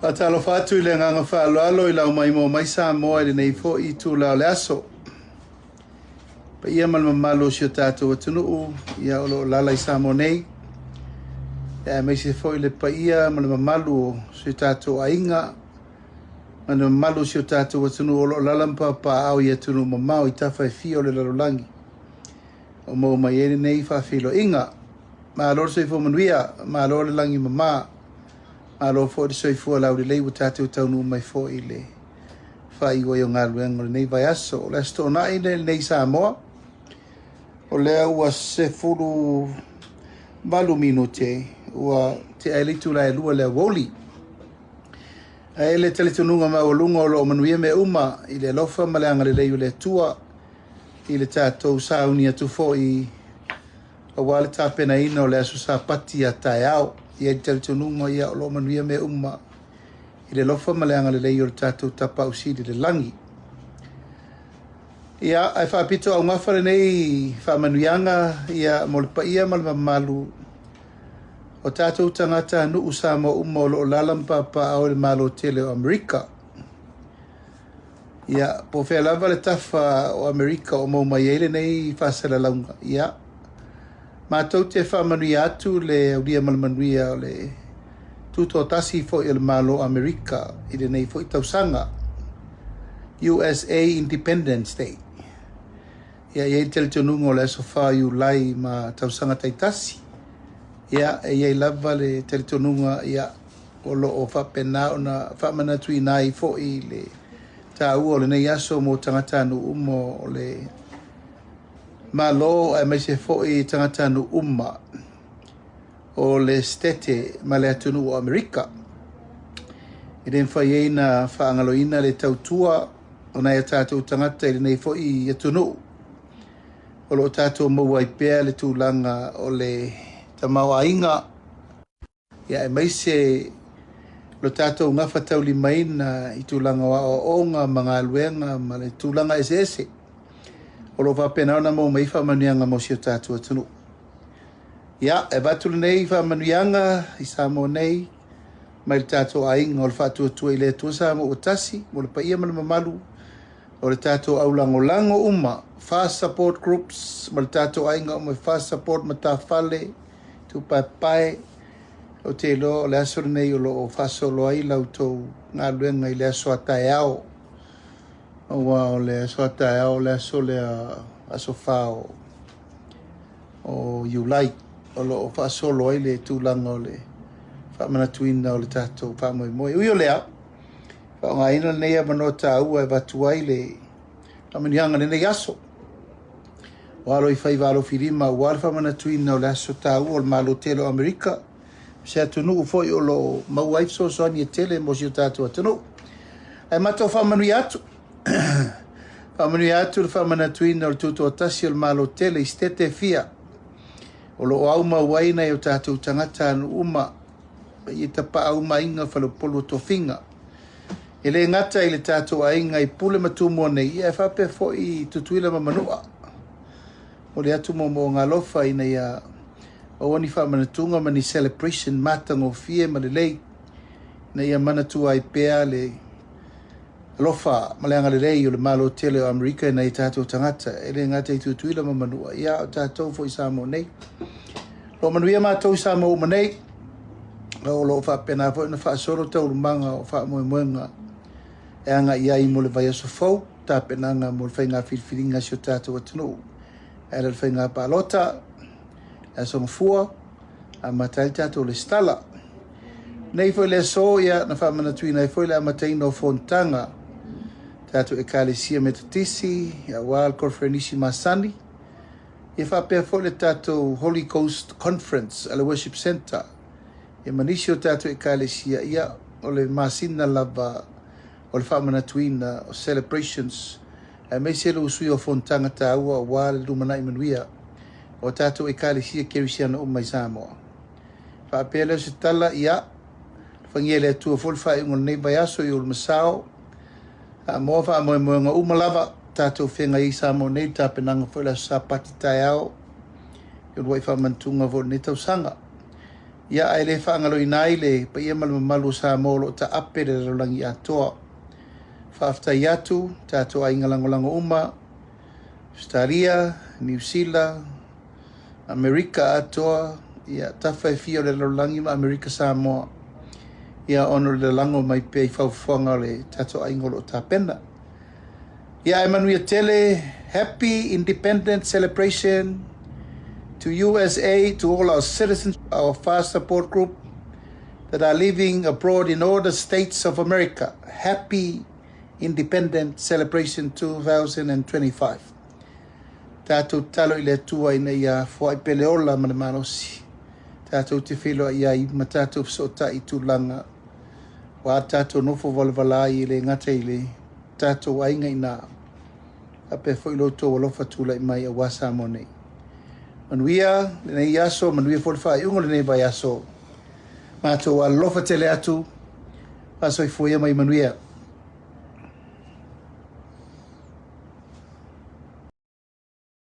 Faatalofa atu i le agaga faaaloalo i lau maimoa mai Samoa i lenei foi itula o le aso. Paia ma le mamalu o si o tatou atunuu ia o lo o lala i Samoa nei, aemaise foi le paia ma le mamalu o si o tatou aiga ma le mamalu o si o tatou atunuu o lo o lala ma papaaao i atunuu mamao i tafa e fia o le lalolagi o maua mai ai lenei faafeiloaiga. Malo le soifua manuia, malo le lagi mama, malo foi le soifua laulelei ua tatou taunuu mai foi i le faaiu ai o galuega o lenei vaiaso. O le Aso Toonai lenei Samoa, o lea ua 18 minute ua tea ai le itula e 2 i le aoauli. Ae le talitonuga maualuga o lo o manuia mea uma i le alofa ma le agalelei o le Atua i le tatou sauni atu foi aua le tapenaina o le aso Sapati a taeao. E i ai le talitonuga ia o lo o manuia mea uma i le alofa ma le agalelei o le tatou Tapaau Sili i le lagi. Ia, ae faapito augafa lenei faamanuiaga ia mo le paia ma le mamalu o tatou tagatanuu Samoa uma o lo o lala ma papaaao i le Malo tele o Amerika. Ia, po o fea lava le tafa o Amerika o maua mai ai lenei faasalalauga, ia, matou te faamanuia atu le aulia ma le manuia o le tutoatasi foi o le Malo o Amerika i lenei foi tausaga, USA Independence Day. Ia, e i ai le talitonuga o le aso 4 o Iulai ma tausaga taitasi. Ia, e i ai lava le talitonuga, ia, o lo o faapena ona faamanatuina ai foi le taua o lenei aso mo tagatanuu uma o le Malo aemaise foi tagatanuu uma o le Setete ma le atunuu o Amerika. E le mafai ai ona faagaloina le tautua o nai a tatou tagata i lenei foi atunuu o lo o tatou maua ai pea le tulaga o le tamaoaiga ia aemaise lo tatou gafataulimaina i tulaga o aoaoga ma galuega ma le tulaga eseese o lo o faapena ona maua mai faamanuiaga mo si o tatou atunuu. Ia, e avatu lenei faamanuiaga i Samoa nei mai le tatou aiga o le Faatuatua i le Atua Samoa ua tasi mo le paia ma le mamalu o le tatou aulagolago uma, FAST Support Groups ma le tatou aiga uma FAST Support Matafale, Tupaepae, ou te iloa o le aso lenei o lo o faasolo ai la outou galuega i le aso a taeao, aua o le aso a taeao o le aso lea, aso 4 o Iulai, o lo o faasolo ai le tulaga o le faamanatuina o le tatou faamoemoe. Ui o lea, faaaogaina lenei avanoa taua e avatu ai le faamanuiaga i lenei aso. Ua alo i faiva alofilima aua le faamanatuina o le aso taua o le Malo tele o Amerika, se atunuu foi o lo o maua ai fesoasoani e tele mo si o tatou atunuu. Ae matou faamanuia atu, faamanuia atu le faamanatuina o le tutoatasi o le Malo tele i setete e fia o lo o aumau ai nai o tatou tagatanuu uma i tapaau ma aiga faleupolu o tofiga. E le gata i le tatou aiga i Pule ma Tumua nei, ae faapea foi i Tutuila ma Manua. Momoli atu moomooga alofa ina ia maua ni faamanatuga ma ni celebration matagofie ma lelei, ina ia manatua ai pea le alofa ma le agalelei o le Malo tele o Amerika i nai o tatou tagata, e le gata i Tutuila ma Manua, ia a o tatou foi i Samoa nei. Lo o manuia matou i Samoa uma nei, o lo o faapena foi ona faasolo taualumaga o faamoemoega e agai ai mo le vaiaso fou, tapenaga mo le faiga filifiliga a si o tatou atunuu. E ala i le faiga palota, le Aso Gafua, amata ai le tatou lesitala. Nei foi le aso, ia, na faamanatuina ai foi le amataina o fonotaga tatou Ekalesia Metotisi, aua le Koneferenisi masani, ia faapea foi le tatou Holy Ghost Conference a le Worship Centre, ia ma nisi o tatou Ekalesia, ia, o le masina lava o le faamanatuina o celebrations, aemaise le usuia o fonotaga taua aua le lumanai manuia o tatou Ekalesia Kerisiano uma i Samoa. Faapea lea o se tala, ia, alofagia e le Atua foi le faaiuga o lenei vaiaso i Ulumasao, Samoa faamoemoega uma lava, tatou feagai ai i Samoa nei, tapenaga foi le aso Sapati taeao, i uluai faamanatuga foi o lenei tausaga. Ia, ae le faagaloina ai le paia ma le mamalu o Samoa o lo o taape i le lalolagi atoa. Faafetai atu tatou aiga lagolago uma, Ausetalia, Niu Sila, Amerika atoa, ia, tafa e fia o le lalolagi ma Amerika Samoa, ia, ona o le lalago mai pea i faufuaga o le tatou aiga o lo o tapena. Ia, ae manuia tele. Happy Independence Celebration to USA, to all our citizens, our fast support group that are living abroad in all the states of America. Happy Independence Celebration 2025. Tatou tatalo i le Atua ina ia foai pea le ola ma le malosi. Tatou te feiloai ai ma tatou fesootai i tulaga ua tatou nofo valavala ai e le gata i le tatou aiga ina faapea foi lo outou alofa tulai mai aua Samoa nei. Manuia lenei aso, manuia foi le faaiuga o lenei vaiaso. Matou alolofa tele atu, faasoifua ia ma ia manuia.